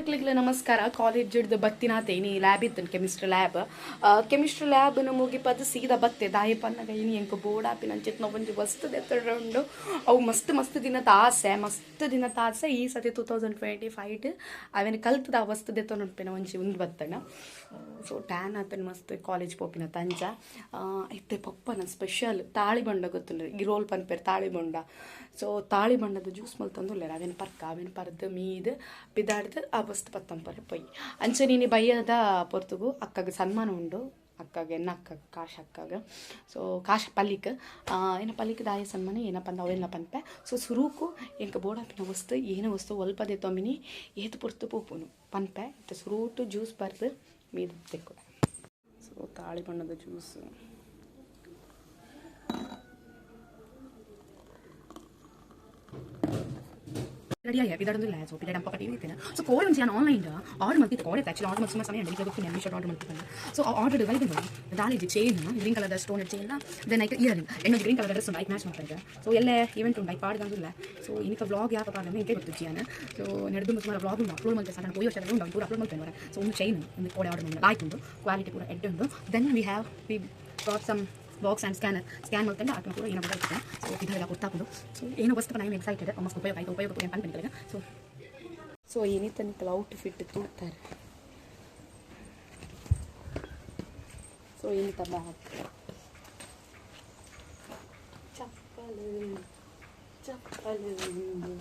ಮಾತಕ್ಲಿಗ್ಲ ನಮಸ್ಕಾರ. ಕಾಲೇಜ್ ಹಿಡ್ದು ಬತ್ತಿನಾತೆ ಇನಿ ಲ್ಯಾಬ್ ಇತ್ತು, ಕೆಮಿಸ್ಟ್ರಿ ಲ್ಯಾಬ್. ಕೆಮಿಸ್ಟ್ರಿ ಲ್ಯಾಬ್ ಮುಗಿಪದು ಸೀದಾ ಬತ್ತೆ. ದಾಯಿ ಪನ್ನಗ ಇನಿ ಎಂಕ್ ಬೋಡಾಪಿನ ಅಂಚಿತ್ನ ಒಂಜಿ ವಸ್ತು ದೆತ್ತೊಂಡು. ಅವು ಮಸ್ತ್ ಮಸ್ತ್ ದಿನದ ಆಸೆ, ಮಸ್ತ್ ದಿನದ ಆಸೆ. ಈ ಸತಿ 2025 ಅವೇನು ಕಲ್ತದ ಆ ವಸ್ತು ದೆತ್ತೊಂಡು ಉಂಪಿನ ಒಂಜಿ ಉಂದು ಬತ್ತಣ. ಸೊ ಟ್ಯಾನ್ ಆತನ ಮಸ್ತ್, ಕಾಲೇಜ್ ಪೋಪಿನ ತಂಚ. ಇತ್ತೆ ಪಪ್ಪನ ಸ್ಪೆಷಲ್ ತಾಳಿ ಬೊಂಡ ಗೊತ್ತುಂಡು, ಈ ರೋಲ್ ಪನ್ಪೇರು ತಾಳಿ ಬೊಂಡ. ಸೊ ತಾಳಿ ಬೊಂಡದ ಜ್ಯೂಸ್ ಮಲ್ತೊಂದುಲ್ಲೆರ್. ಅವೇನು ಪರ್ಕ, ಅವೇನು ಪರ್ದು ಮೀದ್ ಪಿದಾಡ್ದು ಆ ವಸ್ತು ಪತ್ತಂಪರೆ ಪೊಯ್. ಅಂಚೆ ನೀನು ಬಯ್ಯದ ಪೊರ್ತುಗು ಅಕ್ಕಗೆ ಸನ್ಮಾನ ಉಂಡು, ಅಕ್ಕಗೆ, ಎನ್ನ ಅಕ್ಕಗೆ, ಕಾಶ್ ಅಕ್ಕಗೆ. ಸೊ ಕಾಶ ಪಲ್ಲಿಕ್, ಏನ ಪಲ್ಲಿಕ್ ದಾಯ ಸನ್ಮಾನ ಏನಪ್ಪ ಅಂದ ಅವೆಲ್ಲ ಪನ್ಪೆ. ಸೊ ಸುರೂಕು ಎಂಕ ಬೋಡಾಪಿನ ವಸ್ತು ಏನ ವಸ್ತು ಒಲ್ಪ ದೆತ್ತೊಂಬಿನಿ, ಏತು ಪೊರ್ತು ಪೋಪುನು ಪನ್ಪೆ. ಇತ್ತೆ ಸುರೂಟು ಜ್ಯೂಸ್ ಬರ್ದು ಮೀದ್ ತೆಕ್ಕು. ಸೊ ತಾಳಿ ಬಣ್ಣದ ಜ್ಯೂಸ್ ರೆಡಿ ಆಗಿ ಪಿದಾಡೊಂದಿಲ್ಲ. ಸೊ ಪಿದಾಡ ಅಪ್ಪ ಟಿವಿ ಇತ್ತೇನೆ. ಸೊ ಕೋಳಿ ಒಂಜಿ ನಾನು ಆನ್ಲೈನ್ ಆರ್ಡರ್ ಮಲ್ತಿತ್ತು. ಕೋಡೆ ಆಕ್ಚುಲಿ ಆರ್ಡರ್ ಸುಮಾರು ಸಮಯ ಉಂಡು ಗೊತ್ತಿಲ್ಲ, ಮೀಶೋ ಆರ್ಡರ್ ಮಲ್ತಿದ್ದೆ. ಸೊ ಆರ್ಡರ್ ಬೈದು ದಾಲಿಜಿ chain, green colour stone chain, then ಐಕ್ ಇಯರಿಂಗ್. ಎನ್ನೊಂದು ಗ್ರೀನ್ ಕಲರ್ ಡ್ರೆಸ್ ಉಂಡು, ಐಕ್ ಮ್ಯಾಚ್ ಮಾಡ್ತಾರೆ. ಸೊ ಎಲ್ಲೇ ಇವೆಂಟ್ ಉಂಡು, ಐಕ್ ಪಾಡ್ದಂದಿಲ್ಲ. ಸೊ ಇನ್ನಿಕ ವ್ಲಾಗ್ ಯಾಕೆ ಪಾಡ್ದಂದ್ರೆ ಇಂಕೆ ಗೊತ್ತು ಜಿಯಾನ. ಸೊ ನಡೆದು ಸುಮಾರು ವ್ಲಾಗ್ ಉಂಡು, ಅಪ್ಲೋಡ್ ಮಲ್ತೆ. ಸಣ್ಣ ಪೋಯಿ ವರ್ಷ ಉಂಡು, ಪೂರ ಅಪ್ಲೋಡ್ ಮಲ್ತೇನೆ. ಸೊ ಒಂದು ಚೈನ್ ಒಂದು ಕೋಡೆ ಆರ್ಡರ್ ಮಾಡಿ ಆಯ್ತು, ಕ್ವಾಲಿಟಿ ಪೂರ ಎಡ್ ಉಂಡು. Then we got some box and scanner. Scan ಮಲ್ತಂಡ ಆತನ ಪೂರ ಏನೋ ಬರ್ತದೆ. ಸೊ ಇದೆಲ್ಲ ಗೊತ್ತಾಗೋದು. ಸೊ ಏನೋ ವಸ್ತು I excited. ಮಸ್ತ್ ಉಪಯೋಗ ಆಯ್ತು, ಉಪಯೋಗ ಅನ್ಕೊಂಡಿದ್ದಾರೆ. ಸೊ ಸೊ ಏನಿತ್ತ ಔಟ್ ಫಿಟ್ ತೂತಾರೆ. ಸೊ ಏನಿತ್ತ ಬ್ಯಾಗ್, ಚಪ್ಪಲು ಚಪ್ಪಲು.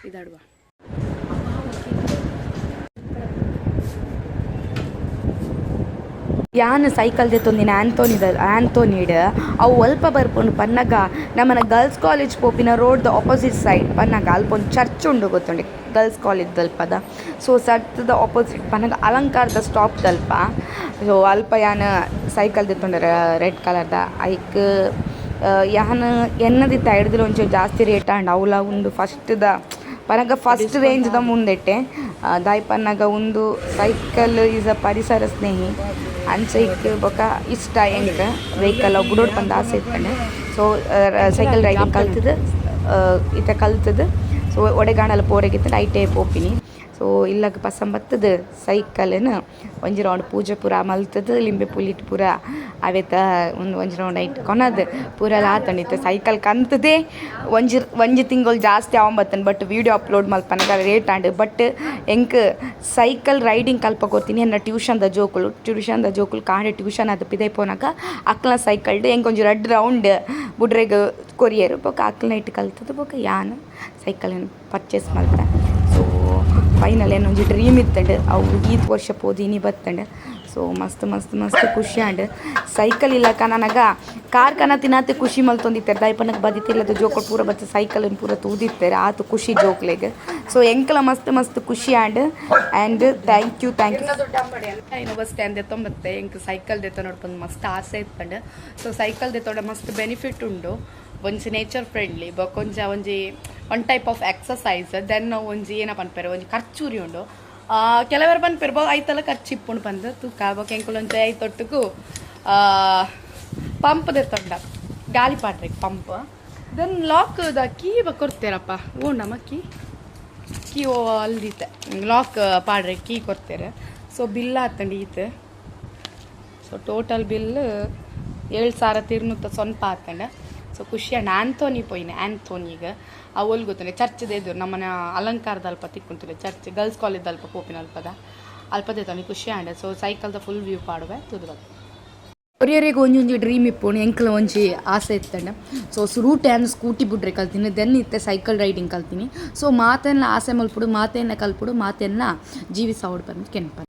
ಇದಾಡುವ ಯಾನ್ ಸೈಕಲ್ ದೆತ್ತೊಂದಿನ ಆಂಥೋನಿದ ಆಂಥೋನಿಡ್ ಅವು ಒಲ್ಪ ಬರ್ಪುಂಡು ಪನ್ನಗ ನಮ್ಮನ ಗರ್ಲ್ಸ್ ಕಾಲೇಜ್ ಪೋಪಿನ ರೋಡ್ದ ಆಪೋಸಿಟ್ ಸೈಡ್ ಪನ್ನಗ ಅಲ್ಪ ಒಂದು ಚರ್ಚ್ ಉಂಡು ಗೊತ್ತುಂಡು, ಗರ್ಲ್ಸ್ ಕಾಲೇಜ್ ದಲ್ಪದ. ಸೊ ಚರ್ಚ್ದ ಆಪೋಸಿಟ್ ಪನ್ನಗ ಅಲಂಕಾರದ ಸ್ಟಾಪ್ ದಲ್ಪ. ಸೊ ಅಲ್ಪ ಯಾನ್ ಸೈಕಲ್ ದೆತ್ತೊಂಡೆ, ರೆಡ್ ಕಲರ್ದ. ಐಕ್ ಯಾನ್ ಎನ್ನದಿತ್ತ ಐಡ್ದಿಲ ಒಂಚೂರು ಜಾಸ್ತಿ ರೇಟ್ ಆಂಡ್. ಅವ್ಲ ಉಂದು ಫಸ್ಟ್ದ ಪನಗ ಫಸ್ಟ್ ರೇಂಜ್ದ ಮುಂದೆಟ್ಟೆ. ದಾಯಿ ಪನ್ನಗ ಉಂದು ಸೈಕಲ್ is a ಪರಿಸರ ಸ್ನೇಹಿ. ಅಂಚ ಇಕ್ ಬೊಕ ಇಷ್ಟ ಎಂಕ್ ವೆಹಿಕಲ್ ಅವು ಬುಡೊಡು ಪಂದ್ ಆಸೆ ಇತ್ತಂಡ್. ಸೊ ಸೈಕಲ್ ರೈಡಿಂಗ್ ಕಲ್ತುದು, ಇತ್ತೆ ಕಲ್ತುದು, ಸೊ ಒಡೆಗಾಂಡಲ ಪೋರೆಗಿತ್ತಂಡ ಐಟೇ ಪೋಪಿನಿ. ಸೊ ಇಲ್ಲಗ್ ಪಸಂಬತ್ತುದು ಸೈಕಲ್ನ್ ಒಂಜಿ ರೌಂಡ್ ಪೂಜೆ ಪೂರ ಮಲ್ತುದು, ಲಿಂಬೆ ಪುಲಿಟ್ ಪೂರ ಅವೆತ ಒಂದು ಒಂಜಿ ರೌಂಡ್ ಐಟ್ ಕೊನದು ಪೂರೆಲ ಆತುಂಡು. ಇತ್ತೆ ಸೈಕಲ್ ಕಂತುದೆ ಒಂಜಿ ಒಂಜಿ ತಿಂಗೊಲು ಜಾಸ್ತಿ ಆವೊಂಬತ್ತುಂಡು. ಬಟ್ ವೀಡಿಯೋ ಅಪ್ಲೋಡ್ ಮಲ್ಪನಗ ಲೇಟ್ ಆಂಡ್. ಬಟ್ ಎಂಕ್ ಸೈಕಲ್ ರೈಡಿಂಗ್ ಕಲ್ಪ ಕೊರ್ತೀನಿ ಎನ್ನ ಟ್ಯೂಷನ್ದ ಜೋಕುಲು. ಟ್ಯೂಷನ್ದ ಜೋಕುಲು ಕಾಂಡೆ ಟ್ಯೂಷನ್ ಆದ್ ಪಿದೈ ಪೋನಗ ಅಕ್ಲ್ನ ಸೈಕಲ್ಡ್ ಎಂಕ್ ಒಂಜಿ ರಡ್ಡ್ ರೌಂಡ್ ಬುಡ್ರೆಗ್ ಕೊರಿಯೆರ್. ಬೊಕ ಅಕ್ಲ್ನ ಐಟ್ ಕಲ್ತುದು ಬೊಕ ಯಾನ್ ಸೈಕಲ್ನ್ ಪರ್ಚೇಸ್ ಮಲ್ತೆ. ಸೊ ಫೈನಲ್ ಎನ್ನೊಂಜಿ ಡ್ರೀಮ್ ಇತ್ತಂಡ್, ಅವು ಈತ್ ವರ್ಷ ಪೋದು ಇನಿ ಬತ್ತಂಡ್. ಸೊ ಮಸ್ತ್ ಮಸ್ತ್ ಮಸ್ತ್ ಖುಷಿ ಆಂಡ್. ಸೈಕಲ್ ಇಲ್ಲಕ ನನಗ ಕಾರ್ ಕನತಿನಾತ್ ಖುಷಿ ಮಲ್ತೊಂದಿತ್ತೆರ್. ದಾಯೆ ಪನ್ನಗ ಬದಿತಿಲ್ಲದ ಜೋಕುಲು ಪೂರ ಬತ್ತ್ ಸೈಕಲ್ ಪೂರ ತೂದಿತ್ತೆರ್, ಆತ್ ಖುಷಿ ಜೋಕ್ಲೆಗ್. ಸೊ ಎಂಕಲ ಮಸ್ತ್ ಮಸ್ತ್ ಖುಷಿ ಆಂಡ್. And thank you, thank you. Bus stand ದೆತ್ತೊಂಬತ್ತೆ. ಎಂಕ್ ಸೈಕಲ್ ದೆತ್ತೊನೊಡು ಮಸ್ತ್ ಆಸೆ ಇತ್ತಂಡ್. ಸೊ ಸೈಕಲ್ ದೆತ್ತೊಂಡ ಮಸ್ತ್ ಬೆನಿಫಿಟ್ ಉಂಡು. ಒಂಜಿ ನೇಚರ್ ಫ್ರೆಂಡ್ಲಿ, ಬೊಕ ಒಂಜಿ one type of exercise. Then ಒಂಜಿ ಏನ ಪನ್ಪೆರ್, ಒಂಜಿ ಖರ್ಚುರಿ ಉಂಡು. ಕೆಲವರು ಪನ್ಪೆರ್ ಬೊ ಐತಲ ಖರ್ಚು ಇಪ್ಪುಂಡು ಪಂದ್. ತೂಕ ಬೊಕ ಎಂಕುಲು ಒಂಜಿ ಐತೊಟ್ಟುಗು ಪಂಪ್ ದೆತ್ತೊಂಡ, ಗಾಳಿ ಪಾಡ್ರೆ pump. Then lock the key ಕೊಡ್ತೇರಪ್ಪ. ಓಂಡಮ್ಮ key key ಓ ಅಲ್ದಿತ್ತೆ. ಲಾಕ್ ಪಾಡ್ರೆ ಕೀ ಕೊಡ್ತೇರೆ. ಸೊ ಬಿಲ್ ಆತಂಡು ಈತ್. ಸೊ ಟೋಟಲ್ ಬಿಲ್ 7,200 ಸೊನ್ಪ ಆತಂಡ. ಸೊ ಖುಷಿ ಆಂಡ್. ಆಂಥೋನಿ ಪೋಯಿನೆ, ಆಂಥೋನಿಗೆ. ಅವು ಗೊತ್ತುಂಡೆ, ಚರ್ಚ್ದ ಎದುರು ನಮ್ಮನೆ ಅಲಂಕಾರದ ಅಲ್ಪ ತಿಕ್ಕುಂತುಲೆ ಚರ್ಚ್, ಗರ್ಲ್ಸ್ ಕಾಲೇಜ್ ಅಲ್ಪ ಪೋಪಿನ ಅಲ್ಪದ ಅಲ್ಪ ದೆತ್ತೊಂಡು ಖುಷಿ ಆಂಡ್. ಸೊ ಸೈಕಲ್ದ ಫುಲ್ ವ್ಯೂ ಪಾಡುವೆ, ತೂದು ಬತ್ತೆ. ಒರಿಯರಿಗೆ ಒಂಜೊಂಜಿ ಡ್ರೀಮ್ ಇಪ್ಪುಂಡು, ಎಂಕಲ ಒಂಜಿ ಆಸೆ ಇತ್ತಂಡ. ಸೊ ಸುರೂಟೆ ಯಾನ್ ಸ್ಕೂಟಿ ಬುಡ್ರೆ ಕಲ್ತೀನಿ, ದೆನ್ ಇತ್ತೆ ಸೈಕಲ್ ರೈಡಿಂಗ್ ಕಲ್ತೀನಿ. ಸೊ ಮಾತೆಲ್ಲ ಆಸೆ ಮಲ್ಪುಡು, ಮಾತೆನ್ನ ಕಲ್ಪುಡು, ಮಾತೆನ್ನ ಜೀವಿಸಾವೊಡು ಪಂದ್ ಕೆನ್ಪ.